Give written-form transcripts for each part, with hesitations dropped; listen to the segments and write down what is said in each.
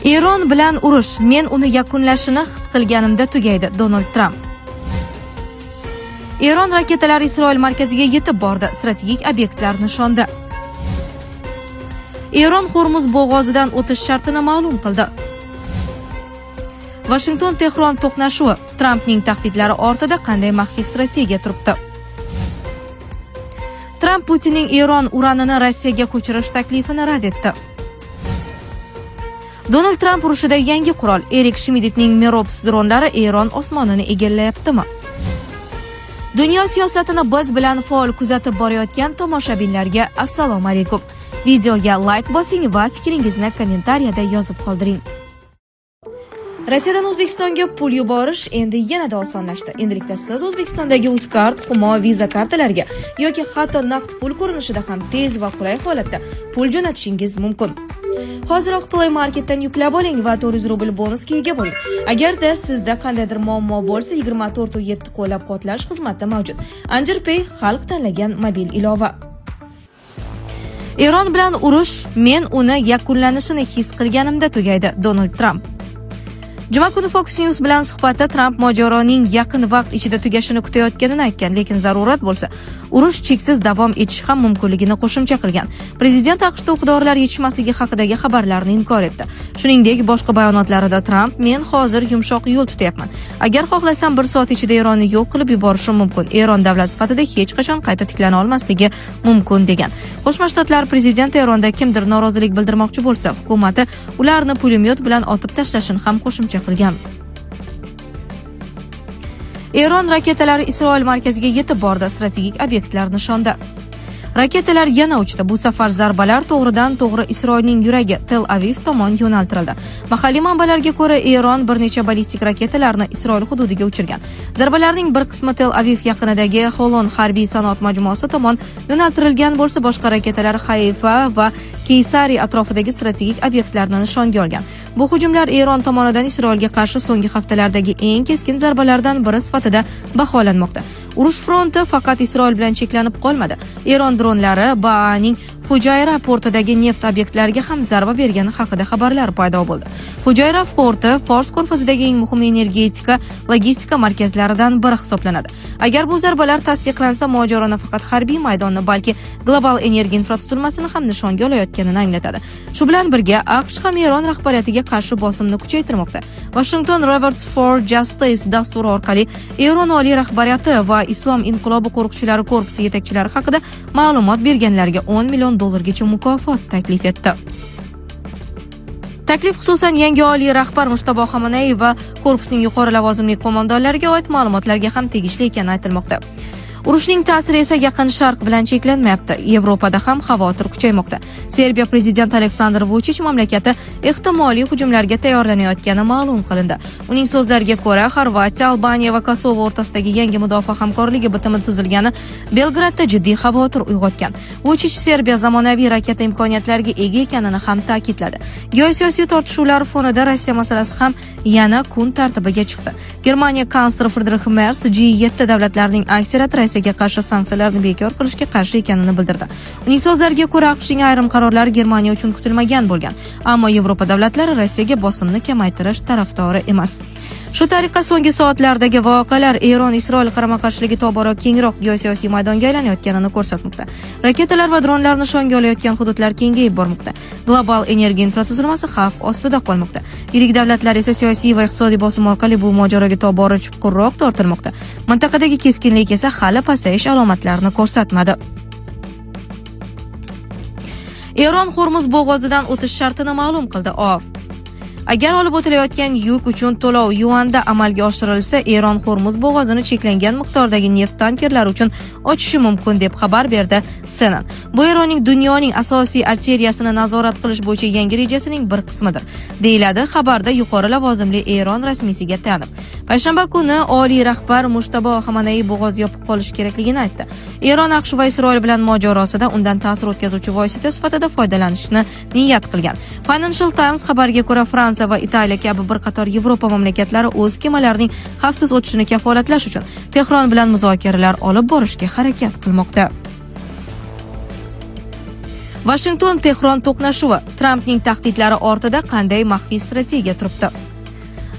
Eron bilan urush men uni yakunlashini his qilganimda tugaydi – Donald Tramp. Eron raketalari Isroil markaziga yetib bordi, strategik obyektlar nishonda. Eron Hormuz bo'g'ozidan o'tish shartini ma'lum qildi. Vashington Tehron to'qnashuvi: Trampning tahdidlari ortida qanday maxfiy strategiya turibdi? Tramp Putinning Eron uranini Rossiyaga ko'chirish taklifini rad etdi. Donald Tramp urushida yangi qurol: Erik Shmidtning Merops dronlari Eron osmonini egallayaptimi? Dunyo siyosatini biz bilan faol kuzatib borayotgan tomoshabinlarga assalomu alaykum. Videoga layk bosing va fikringizni kommentariyada yozib qoldiring. Rossiyadan O'zbekistonga pul yuborish endi yanada osonlashdi. Endilikda siz O'zbekistondagi Uzcard, Humo, Visa kartalariga yoki hatto naqd pul ko'rinishida ham tez va qulay holatda pul jo'natishingiz mumkin. Hoziroq Play Marketdan yuklab oling va 400 rubl bonusga ega bo'ling. Agarda sizda qandaydir muammo bo'lsa, 24/7 qo'llab-quvvatlash xizmati mavjud. Anjir Pay – xalq tanlagan mobil ilova. Eron bilan urush men uni yakunlanishini his qilganimda tugaydi – Donald Tramp. Juma kuni Fox News bilan suhbatda Tramp mojaroning yaqin vaqt ichida tugashini kutayotganini aytgan, lekin zarurat bo'lsa, urush cheksiz davom etishi ham mumkinligini qo'shimcha qilgan. Prezident AQShda o'q-dorilar yetishmasligi haqidagi xabarlarni inkor etdi. Shuningdek, boshqa bayonotlarida Tramp: "Men hozir yumshoq yo'l tutyapman. Agar xohlasam, bir soat ichida Eronni yo'q qilib yuborishim mumkin. Eron davlat sifatida hech qachon qayta tiklana olmasligi mumkin", degan. Qo'shma Shtatlar prezidenti Eronda kimdir norozilik bildirmoqchi bo'lsa, hukumati ularni pulemyot bilan otib tashlashini ham qo'shimcha qilgan. Eron raketalari Isroil markaziga yetib bordi, strategik obyektlar nishonda. Raketalar yana uchdi. Bu safar zarbalar to'g'ridan to'g'ri Isroilning yuragi Tel Aviv tomon yo'naltirildi. Mahalliy manbalarga ko'ra, Eron bir necha ballistik raketalarni Isroil hududiga uchirgan. Zarbalarning bir qismi Tel Aviv yaqinidagi Holon harbiy sanoat majmuasi tomon yo'naltirilgan bo'lsa, boshqa raketalar Hayfa va Keysariya atrofidagi strategik obyektlarni nishonga olgan. Bu hujumlar Eron tomonidan Isroilga qarshi so'nggi haftalardagi eng keskin zarbalardan biri sifatida baholanmoqda. Urush fronti faqat Isroil bilan cheklanib qolmadi. Eron dronlari BAAning Fujayra portidagi neft obyektlariga ham zarba bergani haqida xabarlar paydo bo'ldi. Fujayra porti Fors ko'rfazidagi eng muhim energetika logistika markazlaridan biri hisoblanadi. Agar bu zarbalar tasdiqlansa, mojaro nafaqat harbiy maydonni, balki global energiya infratuzilmasini ham nishonga olayotganini anglatadi. Shu bilan birga, AQSh ham Eron rahbariyatiga qarshi bosimni kuchaytirmoqda. Washington Rewards for Justice dasturi orqali Eron oliy rahbariyati va Islom inqilobi qo'riqchilari korpusi yetakchilari haqida ma'lumot berganlarga 10 million dollargacha mukofot taklif etdi. Taklif xususan yangi oliy rahbar Mujtabo Xamaney va korpusning yuqori lavozimli qo'mondonlariga oid ma'lumotlarga ham tegishli ekani aytilmoqda. Urushning ta'siri esa Yaqin Sharq bilan cheklanmayapti. Yevropada ham xavotir kuchaymoqda. Serbiya prezidenti Aleksandr Vuchich mamlakati ehtimoliy hujumlarga tayyorlanayotgani ma'lum qilindi. Uning so'zlariga ko'ra, Xorvatiya, Albaniya va Kosovo o'rtasidagi yangi mudofaa hamkorligi bitimi tuzilgani Belgradda jiddiy xavotir uyg'otgan. Vuchich Serbiya zamonaviy raketa imkoniyatlariga ega ekanini ham ta'kidladi. Geosiyosiy tortishuvlar fonida Rossiya masalasi ham yana kun tartibiga chiqdi. Germaniya kansleri Fridrix Merz G7 davlatlarining aksariyati Rossiyaga qarshi sanksiyalarni bekor qilishga qarshi ekanini bildirdi. Uning so'zlariga ko'ra, AQShning ayrim qarorlari Germaniya uchun kutilmagan bo'lgan, ammo Yevropa davlatlari Rossiyaga bosimni kamaytirish tarafdori emas. Shu tariqa, so'nggi soatlardagi voqealar Eron-Isroil qarama-qarshiligi tobora kengroq geosiyosiy maydonga aylanayotganini ko'rsatmoqda. Raketalar va dronlar nishonga olayotgan hududlar kengayib bormoqda. Global energiya infratuzilmasi xavf ostida qolmoqda. Yirik davlatlar esa siyosiy va iqtisodiy bosim orqali bu mojaroga tobora chuqurroq tortilmoqda. Mintaqadagi keskinlik esa hali pasayish alomatlarini ko'rsatmadi. Eron Hormuz bo'g'ozidan o'tish shartini ma'lum qildi. OAV. Agar olib o'tilayotgan yuk uchun to'lov yuanda amalga oshirilsa, Eron Hormuz bo'g'ozini cheklangan miqdordagi neft tankerlari uchun ochishi mumkin, deb xabar berdi CNN. Bu Eronning dunyoning asosiy arteriyasini nazorat qilish bo'yicha yangi rejasining bir qismidir, deyiladi xabarda yuqori lavozimli Eron rasmiysiga tayanib. Payshanba kuni oliy rahbar Mujtabo Xamaney bo'g'oz yopiq qolishi kerakligini aytdi. Eron AQSh va Isroil bilan mojarosida undan ta'sir o'tkazuvchi vosita sifatida foydalanishni niyat qilgan. Financial Times xabariga ko'ra, Fransiya va Italiya kabi bir qator Yevropa mamlakatlari o'z kemalarining xavfsiz o'tishini kafolatlash uchun Tehron bilan muzokaralar olib borishga harakat qilmoqda. Vashington Tehron to'qnashuvi: Trampning tahdidlari ortida qanday maxfiy strategiya turibdi?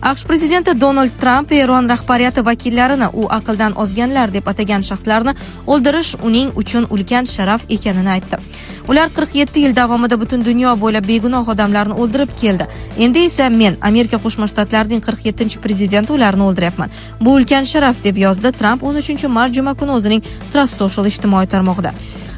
AQSh prezidenti Donald Tramp Eron rahbariyati vakillarini u aqldan ozganlar deb atagan shaxslarni o'ldirish uning uchun ulkan sharaf ekanini aytdi. Ular 47 yil davomida butun dunyo bo'ylab begunoh odamlarni o'ldirib keldi. Endi esa men, Amerika Qo'shma Shtatlarining 47-prezidenti, ularni o'ldiryapman. Bu ulkan sharaf, deb yozdi Tramp 13 mart juma kuni o'zining Truth Social ijtimoiy tarmog'ida.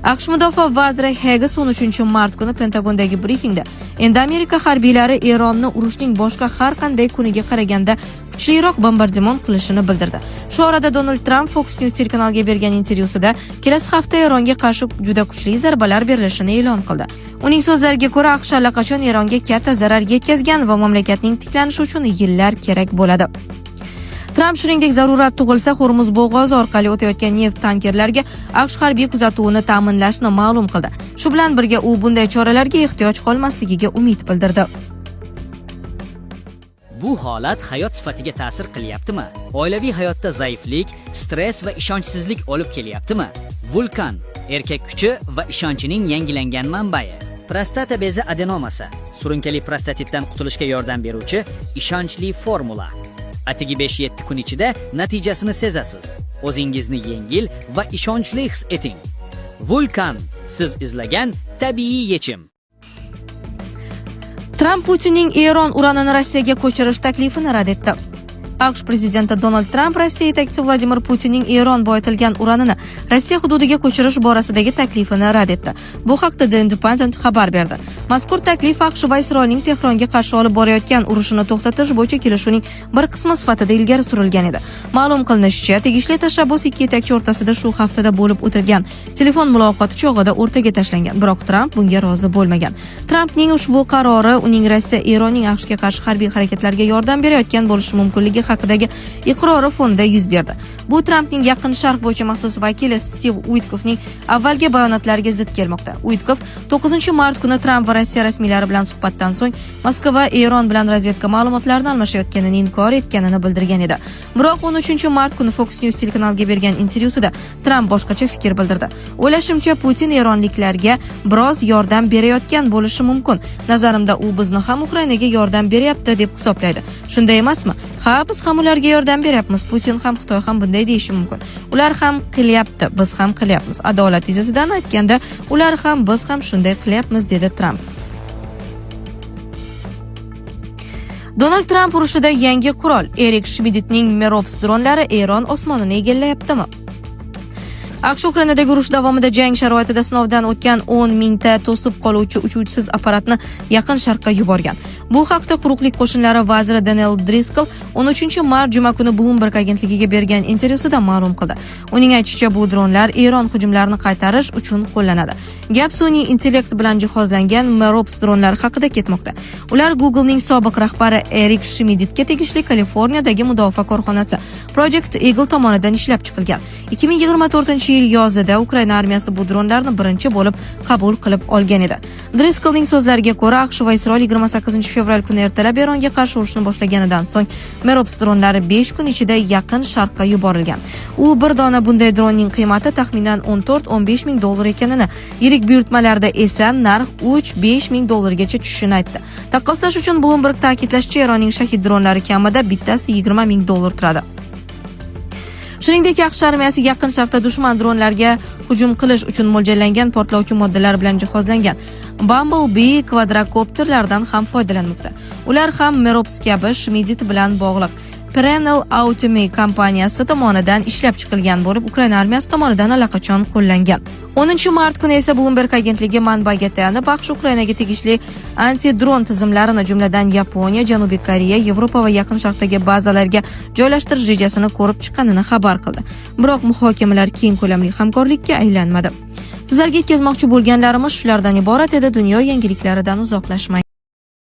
AQSh mudofaa vaziri Hegseth 13 mart kuni Pentagondagi brifingda endi Amerika harbiylari Eronni urushning boshqa har qanday kuniga qaraganda kuchliroq bombardimon qilishini bildirdi. Shu orada Donald Tramp Fox News telekanaliga bergan intervyusida kelasi hafta Eronga qarshi juda kuchli zarbalar berilishini e'lon qildi. Uning so'zlariga ko'ra, AQSh allaqachon Eronga katta zarar yetkazgan va mamlakatning tiklanishi uchun yillar kerak bo'ladi. Tramp shuningdek zarurat tug'ilsa Hormuz bo'g'ozi orqali o'tayotgan neft tankerlarga AQSh harbiy kuzatuvini ta'minlashni ma'lum qildi. Shu bilan birga u bunday choralarga ehtiyoj qolmasligiga umid bildirdi. Bu holat hayot sifatiga ta'sir qilyaptimi? Oilaviy hayotda zaiflik, stress va ishonchsizlik olib kelyaptimi? Vulkan erkak kuchi va ishonchining yangilangan manbai. Prostata bezi adenomasi, surunkali prostatitdan qutulishga yordam beruvchi ishonchli formula. Atigi 5-7 kun ichida natijasini sezasiz. O'zingizni yengil va ishonchli his eting. Vulkan siz izlagan tabiiy yechim. Tramp Putinning Eron uranini Rossiyaga ko'chirish taklifini rad etdi. AQSh prezidenti Donald Tramp Rossiya yetakchisi Vladimir Putinning Eron boyitilgan uranini Rossiya hududiga ko'chirish borasidagi taklifini rad etdi. Bu haqda The Independent xabar berdi. Mazkur taklif AQSh va Isroilning Tehronga qarshi olib borayotgan urushini to'xtatish bo'yicha kelishuvning bir qismi sifatida ilgari surilgan edi. Ma'lum qilinishicha, tegishli tashabbus ikki yetakchi o'rtasida shu haftada bo'lib o'tgan telefon muloqoti chog'ida o'rtaga tashlangan, biroq Tramp bunga rozi bo'lmagan. Trampning ushbu qarori uning Rossiya Eronning AQShga qarshi harbiy harakatlarga yordam berayotgan bo'lishi mumkinligi haqidagi iqrori fonida yuz berdi. Bu Trampning Yaqin Sharq bo'yicha maxsus vakili Stiv Uitkovning avvalgi bayonotlariga zid kelmoqda. Uitkov 9 mart kuni Tramp va Rossiya rasmiylari bilan suhbatdan so'ng Moskva Eron bilan razvedka ma'lumotlarini almashayotganini inkor etganini bildirgan edi. Biroq 13 mart kuni Fox News telekanaliga bergan intervyusida Tramp boshqacha fikr bildirdi. O'ylashimcha, Putin eronliklarga biroz yordam berayotgan bo'lishi mumkin. Nazarimda, u bizni ham Ukrainaga yordam beryapti deb hisoblaydi. Shunday emasmi? Ha, biz ham ularga yordam beryapmiz. Putin ham, Xitoy ham bunday deyishi mumkin. Ular ham qilyapti, biz ham qilyapmiz. Adolat yuzasidan aytganda, ular ham, biz ham shunday qilyapmiz, dedi Tramp. Donald Tramp urushida yangi qurol: Erik Schmidtning Merops dronlari Eron osmonini egallayaptimi? AQSh Ukrainadagi urush davomida jang sharoitida sinovdan o'tgan 10 mingta to'sib qoluvchi uchuvchisiz apparatni Yaqin Sharqqa yuborgan. Bu haqda quruqlik qo'shinlari vaziri Daniel Driscoll 13 mart juma kuni Bloomberg agentligiga bergan intervyusida ma'lum qildi. Uning aytishicha, bu dronlar Eron hujumlarini qaytarish uchun qo'llanadi. Gap sun'iy intellekt bilan jihozlangan Merops dronlari haqida ketmoqda. Ular Googlening sobiq rahbari Erik Schmidtga tegishli Kaliforniyadagi mudofaa korxonasi Project Eagle tomonidan ishlab chiqilgan. 2024 yil yozida Ukraina armiyasi bu dronlarni birinchi bo'lib qabul qilib olgan edi. Driscollning so'zlariga ko'ra, AQSh va Isroil 28 fevral kuni ertalab Eronga qarshi urushni boshlaganidan so'ng Merops dronlari 5 kun ichida Yaqin Sharqqa yuborilgan. U bir dona bunday dronning qiymati taxminan 14-15 ming dollar ekanini, yirik buyurtmalarda esa narx 3-5 ming dollargacha tushishini aytdi. Taqqoslash uchun, Bloomberg ta'kidlashicha, Eronning Shahid dronlari kamida bittasi 20 ming dollar turadi. Shuningdek, AQSh armiyasi Yaqin Sharqda dushman dronlarga hujum qilish uchun mo'ljallangan portlovchi moddalar bilan jihozlangan Bumblebee kvadrokopterlardan ham foydalanmoqda. Ular ham Merops kabi Schmidt bilan bog'liq Perennial Autonomy kompaniyasi tomonidan ishlab chiqilgan bo'lib, Ukraina armiyasi tomonidan allaqachon qo'llangan. 10 mart kuni esa Bloomberg agentligi manbaga tayanib, AQSh Ukrainaga tegishli anti-dron tizimlarini, jumladan Yaponiya, Janubiy Koreya, Yevropa va Yaqin Sharqdagi bazalarga joylashtirish rejasini ko'rib chiqqanini xabar qildi. Biroq muhokamalar keng ko'lamli hamkorlikka aylanmadi. Sizlarga yetkazmoqchi bo'lganlarimiz shulardan iborat edi. Dunyo yangiliklaridan uzoqlashmang.